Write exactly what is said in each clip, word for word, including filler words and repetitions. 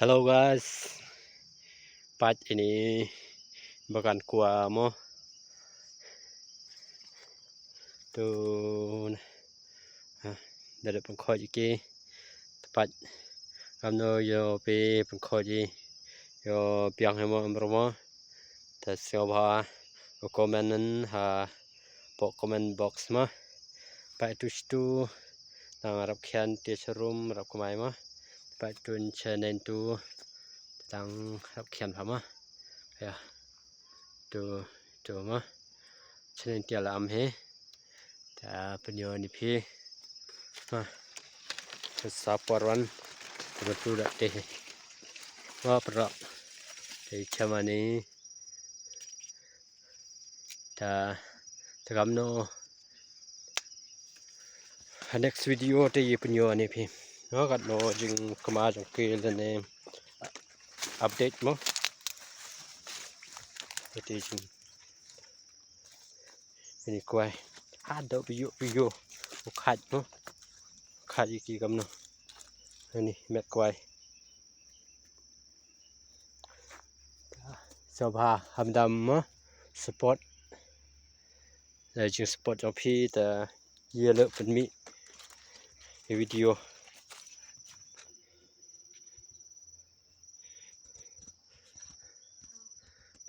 Hello guys. Pat ini bagan kwai mo. Tu, ha, da dep pynkhot i ki. Te pat kamno yow pynkhot i, yow biang hi mo em ro mo. Te sngewbha u comment hapoh comment box mo. Pat tu stu, tang rap khian te charum rap kmai mo. Pat tu channel tu, tang rap khian pha mo. Ya. Tu, tu mo. Channel te la am hi. Ta pynyoo ni phi. Ha. Sa por wan. Te tu da te hi. Wa pra. Te chama ni. Ta, ta kamno. Ha next video te ye pynyoo ni phi. No, katno jingkma jong ki lane update mo. Te jing. Ini kwai. Ha, da phi yoo, phi yoo. U khat mo. U khat i ki kamno. Ini met kwai. Sngewbha hamdam mo support. Da jing support jong phi te ye leh pynmih i video.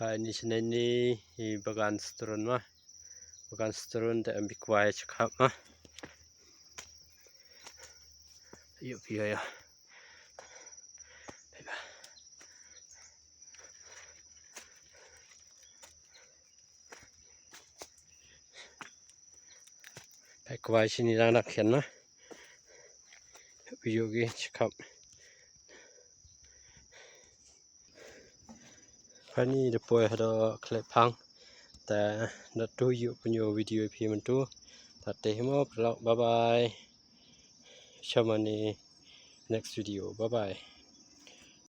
Pat ini channel ni i bagan strun mo. Bagan strun te em bi kwai chakhap mo. Yoo phi yoo. Pat kwai chini rang rak khian mo. Yoo ki chakhap. Kani da poi ha da khlep phang. Ta da tu yoo pynyoo video phi myntu. Ta te hi mo, bye bye. Chama ni next video. Bye bye.